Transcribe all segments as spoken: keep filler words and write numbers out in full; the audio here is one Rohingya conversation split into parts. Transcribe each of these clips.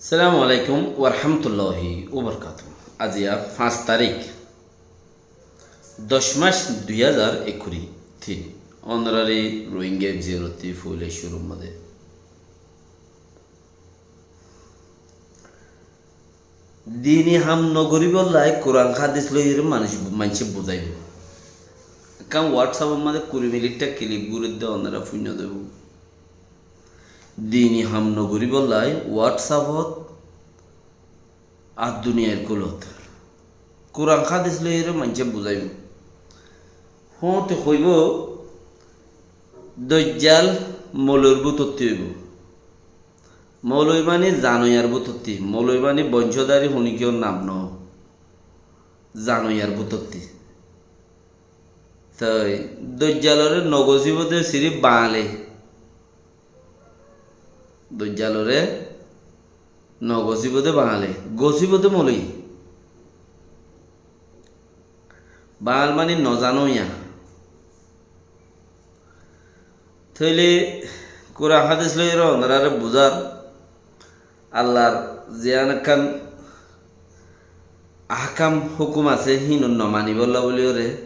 Assalamu alaikum warahmatulláhi wabarakátuhu. Aijja fañs tarík, doc mac dui házar ekkuri tin. Ónorare Rohingya F G O r ottu foila cúrur mazé dini ham nogoríbolla Kuran hádis loiyóre manúic, maincé buzáibo. Ekkán WhatsApp or mazé kuri minit ekkán clip gorí de, ónora fúinno zaibo. Dini ham nogoríbolla WhatsApp ot ar duniyair kulot Kuran hádis loiyóre maincé buzáibo. Hoóñte hoibó, Doijjal mouloir bútotti óibo. Mouloi mani zanoiyar bútotti. Mouloi mani boncódari hunikiyór nam noó. Zanoiyar bútotti. Toi Doijjalore nogosíbo de siríf baáñle. Doijjalore nogosíbo de baáñle. Gosíbo de mouloi. Baáñl mani nozanoiya. Tóile Kuran hádis loiyóre ónorare buzár, Allar ziyán ekkán ahkam, hókum asé, híin nomaníbolla bóliyoré.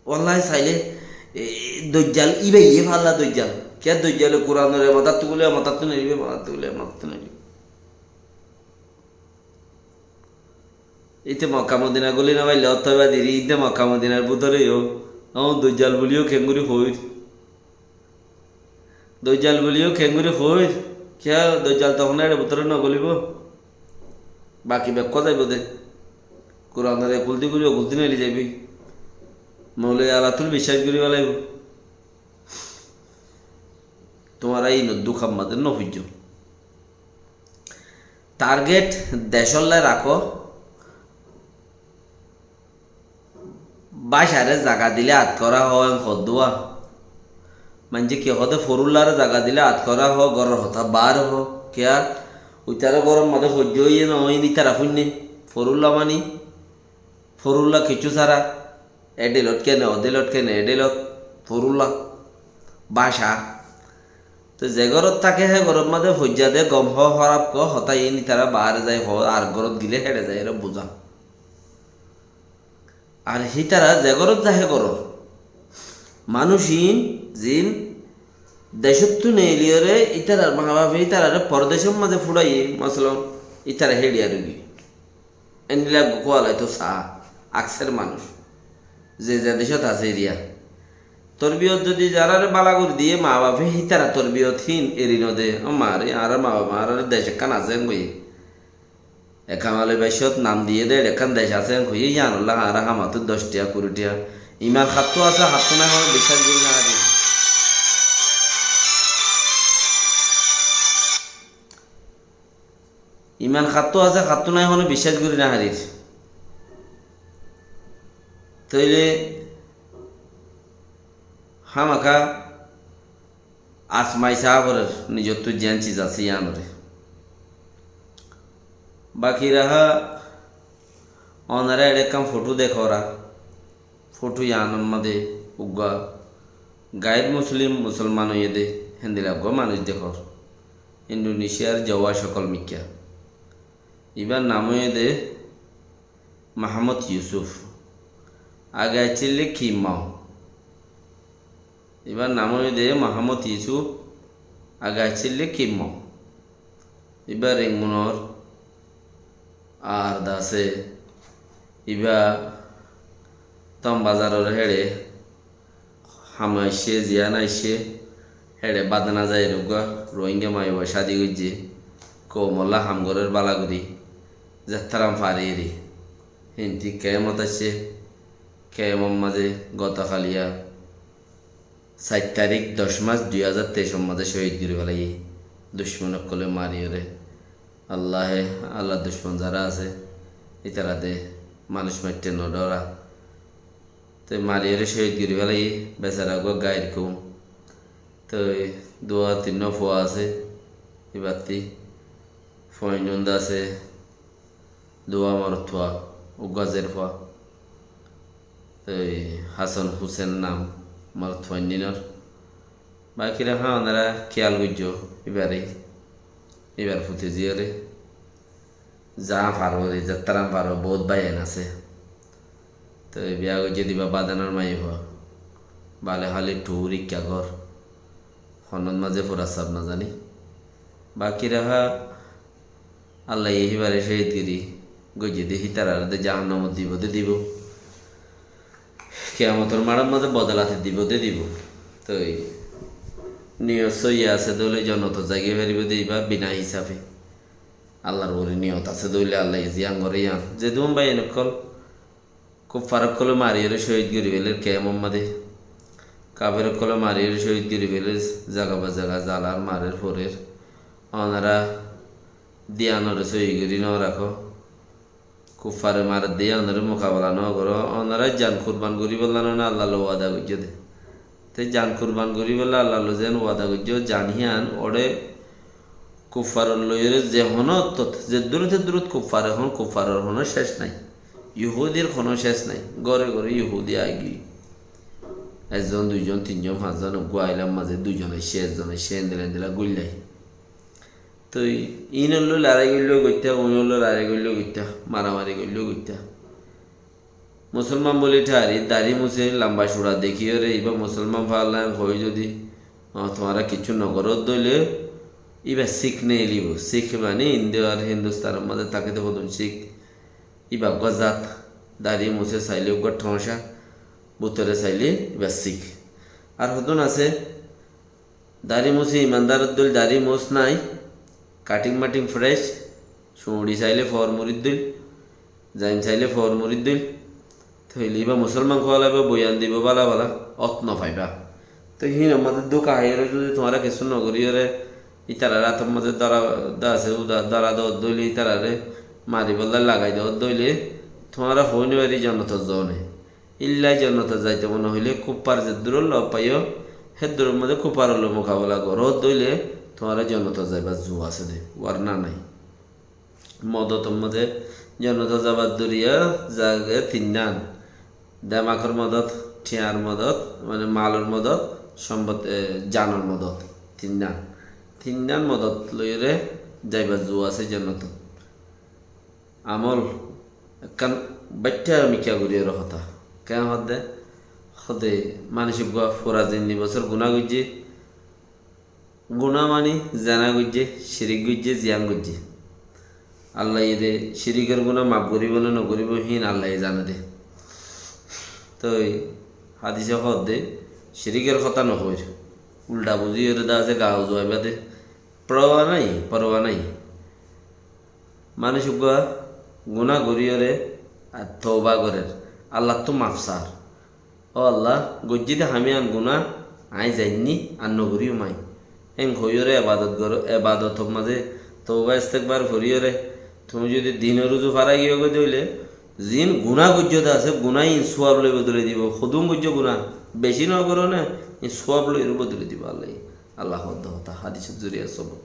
Wallái sailé, e, Doijjal, íba iyé falla Doijjal. Kiyá Doijjale Kuranore matáttu gulé, matáttu neilibé, matáttu gulé, matáttu neilibé. Íte Mokka Modina guli nofaillé, óttoba diri, íte Mokka Modinar bútore yó, ó, Doijjal buliyó kengori hoóir. Doijjal buliyó kengori hoóir. Kiyá Doijjal tohón ere bútore nogulibó? Baki bekkúa zaibo de. Kuranore kuldi guli, kuldi neili zaibi. Mouloi Alatul biccác guri félaibo. Tuáñra ín dúkar mazé nofoijjó. Target decólla rakó. Bácare zaga dilé atkóra hoó, en hoddúa. Maincé ki hoó de, forúllare zaga dilé atkóra hoó, góror hotá baáre hoó. Kiyá? Uitará góror mazé foijjó, íin óin ítara fúinne. Forúlla mani, forúlla kiccú sára. Edilot kene, odilot kene, edilot, forúlla. Báca. Toi ze górot táke, hé góror mazé foijjá de, gom hoó, hóraf hoó, hotá íin ítara baáre zai hoó, ar górot gilé héçe zai, ere buzá. Ar hítara ze górot zai, hé góror manúic íin, ziín decóttu neiliyóre, ítarar mabafe ítarare pordecór mazé fúçaiye, mosolon, ítara héçiya rugi. Endilla gukúalai tó saá, akser manúic. Ze ze decót asé eriya. Torbiyot zodi zarare bála gorí diyé mabafe, hítara torbiyot híin eri node. Ó maáre, añárar mabafe añárare dec ekkán asé en hoiyé. Ek Hamaloi Baiccót nam diyé dé, ekkán dec asé en hoiyé, yíanolla añára hámattú doc tiya, kuri tiya. Iman hattú asé, hattú nái, hono biccác gorí nofarir. Iman hattú asé, hattú nái, hono biccác gorí nofarir. Tóile hámaka asmai saá forer nizottú ziyán ciz asé yíanoré. Baki raha onará eçé ekkán fotó dekóra, fotó yíanor mazé uggúa gair muslim musolman óiye dé héndilla uggúa manúic dekór. Indonesiar Jawa sokol mikká. Ibár nam óiye dé Mahamud Yusuf. Age accíl dé Kimmo. Ibár nam óiye dé Mahamud Yusuf, age accíl dé Kimmo. Ibá Rengunor ar dase, ibá Tom Bazaror héçe ham aiccé, ziyán aiccé, héçe bade no zai, eruggúa Rohingya maiyafuwa cádi goijjé, koumolla ham gorér bála gorí, zettaram fari eri. Hénti kemot aiccé, kemor mazé goto haliya sair tarík, doc mac, dui házar teicor mazé cóhid gorí félaiye ducmon ókkole mariyóre. Allaye, Allar ducmon zará asé, ítara de manúic maitté no dhóra. Te mariyóre cóhid gorí félaiye, besara uggúa gair koum. Te duwa tinnúa fua asé, ibáttu fuain unda asé, duwa morotfua, uggúa zerfua. Te Hasan Husen nam morotfuain ninor. Bakira há onará kiyal goijjó ibáre. Íbar fute ziyóre, za faror, zattara faror, bout báiyain asé. Toi biya goijjé de íba badanor maiyafua. Bale háli thur ikká gór. Honót mazé fura saf no zani. Baki raha Allaye híbare cóhid gorí goijjé de hítarare de jahannamot dibo de dibo. Kiyamotor maçor mazé bodolati dibo de dibo. Toi niyot sóiyi asé de óile jonnotot zaigói faribó de íba bina hisabe. Allar uore niyot asé de óile Allaye ziyan goré yián. Zedún báiyain ókkol kuffar ókkolore mariyóre cóhid gorí féler kemor mazé. Kafer ókkolore mariyóre cóhid gorí féler zaga ba zaga zalar marer forer. Onora diyanore sóiyi gorí no rakó. Kuffare marer de yiánore mukabela no goró. Onora jan kurban goríbolla no Allar loi wada goijjó de. Te jan kurban goríbolla Allar loi zen wada goijjó, jan híyan óre kuffaror loiyóre ze honó ottót, ze durot durot kuffare hon, kuffaror honó céc nai. Yuhudir honó céc nai. Góre góre yuhudi aigiyói. Ekzon, duizon, tinzon, fañszon, uggwá ailar mazé duizon aiccé, ekzon aiccé, endilla endilla goillai. Toi inor loi lorai goilló goittá, unor loi lorai goilló goittá, maramari goilló goittá. Musolman buli thari, dari musé lamba cura dekíyore, íba musolman fálla en hoi zodi, "Ó, tuáñra kissú no goró" de óile, íba sik neilibo. Sik mani India ar Hindustanor mazé táke de hodún sik. Íba uggwá zat, dari musé sailé uggwá thóñca, bútore sailé íba sik. Ar hodún asé, dari musé imandar dóil, dari mus nai, kathing mathing fresh, suñçi sailé foor murir dóil, zaim sailé foor murir dóil. Tóile íba musolman kuwala íba boyan dibo bála bála, ot no faiba. Toi híinor mazé dúka háiyore zodi tuáñra kessú no goríyore, ítarar átor mazé dóra de asé, uda dóra de dóile ítarare maribólla lagai de dóile, tuáñra hoi no fari jonnotot zone. Ílla jonnotot zaito mone hoilé kuffar zeddúr lou faiyó, heddúr mazé kuffaror loi mukabela goró de óile, tuáñra jonnotot zaibar zu asé de, warna nai. Modotor mazé jonnotot zaibar zoriya zage tinnán. Demakor modot, thiañr modot, mane malor modot, sombot-, e, janor modot. Tinnán. Tinnán modot loiyóre zaibar zu asé jonnotot. Amol ekkán baittá mikká goríyore hotá. Keén hoódde? Hoódde manúic uggúa fura zindi bosór guná goijjé. Guná mani zená goijjé, cirik goijjé, ziyán goijjé. Allaye de cirikor guná maf goríbo né nogoríbo, híin Allaye zane de. Toi hádise hoódde cirikor hotá nohoóir. Ulda buzíyore de asé gaa uzuaibá de. Porowa nái, porowa nái. Manúic uggúa guná goríyore ar touba gorér, Allattú maf saár. Ó Allah, goijjí de ham yián guná, aññí zainní ar nogoríyum aññí. Héen hoiyóre ebadot goró, ebadotor mazé touba istekfar foríyore, tuñí zodi dinor uzu fara giyógoi de óile, ziín guná goijjó de asé, guná iín suwab loi bodoli dibo. Hodún goijjó guná, bicí nogoró né, iín suwab loiyóre bodoli dibo Allaye. Allah hoódde hotá, hádisor zoriya sobut.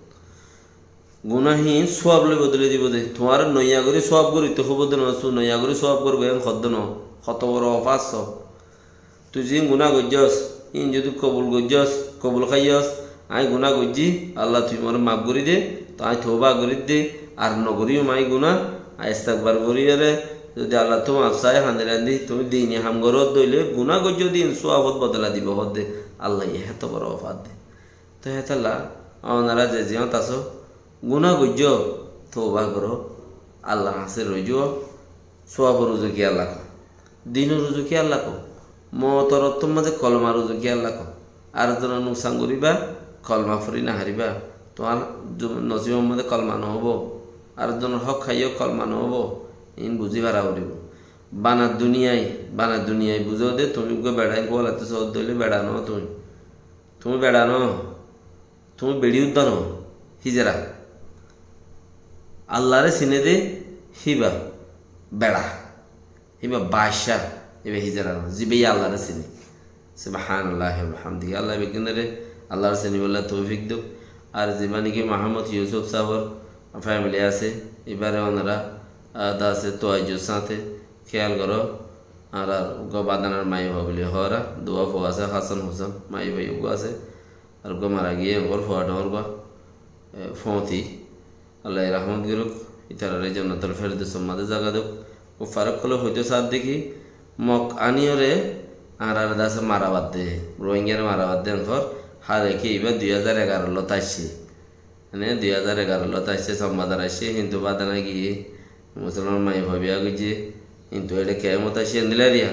Guná híin suwab loi bodoli dibo de. Tuáñre noiya gorí suwab goríto hoibó de noó, noiya gorí suwab goríbo en hoódde noó. Hoto boro ofar só. Tui ziín guná goijjós, híin zodi kobul goijjós, kobul háiyos, aññí guná goijjí, Allah tui more maf gorí de, toi aññí touba gorí de, ar nogoríyum aññí guná, aññí istekfar goríyore, zodi Allattú maf sai, hañdi rañdi, tuñí dini ham goró de óile, guná goijjó de híin suwabot bodola dibo hoódde, Allaye héto boro ofar de. Toi hétolla, onora ze ziyót asó, guná goijjó, touba goró, Allar hañsé roijjó, suwabor uzu kiyólla ko, dinor uzu kiyólla ko, mootor ottór mazé kolmar uzu kiyólla ko. Ar zonor nuksan goríba, kolma fori nofaribá, tuáñr zu-, nosibor mazé kolma noóibo, ar zonor hók háiyo kolma noóibo, iín buzí fara foribo. Bana duniyai, bana duniyai buzó de, tuñí uggúa beça iín kuwalaitó soódde óile beça noó tuñí. Tuñí beça noó, tuñí beçi uddá noó, hízera. Allaré siné de híba beça, híba baccá, híba hízera noó, zibáye Allaré siné. Subhanallahi wa bihamdihi. Allah beggúnore Allaré siníbolla toufik douk. Ar zibá niki Muhammad Yusuf sábor family asé, ibáre onora, ah, de asé, towaijjur sáñte kéyal goró. Ar, ar uggúa badanar maiyafuwa buli hoóra, duwa fua asé, Hasan Husen, maiyafuwa uggúa asé. Ar uggúa mara giyé, uggúar fua dhoóñr uggúa, e, foóñti. Allaye rahmot goruk, itarare Jannatul Firdosor maze zaga dóuk. Kuffar ókkole hoito saádde ki, Mok aníyore añárare dase mara badde, Rohingyare mara badde enkor, hare ki iba dui házar egaror lot aiccé. Mane dui házar egaror lot aiccé, Sombazar aiccé, kintu bade naki Musolman maiyafuwa biya goijjé, kintu eçe kemot aiccé endilla eriya.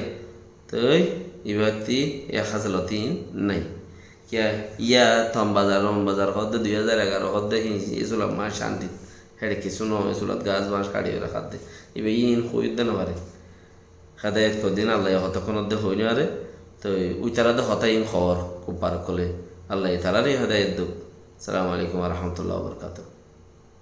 Toi ibattí e hasalot ín nai. Kiyá, iya Sombazar, Sombazar hoódde dui házar egaró hoódde hín, e sulat maze cánti. Héçe kissú no, e sulat gas bañc kaçi rakádde. Iba ín hoóidde no fare. Hédayet hoddin Allaye hotokkón odde hoói no fare. Toi uitará de hotá ín hoór, kuffar ókkole. Allaye tarare hédayet dóuk. Assalamu alaikum wa rahmatullahi wa barakatuhu.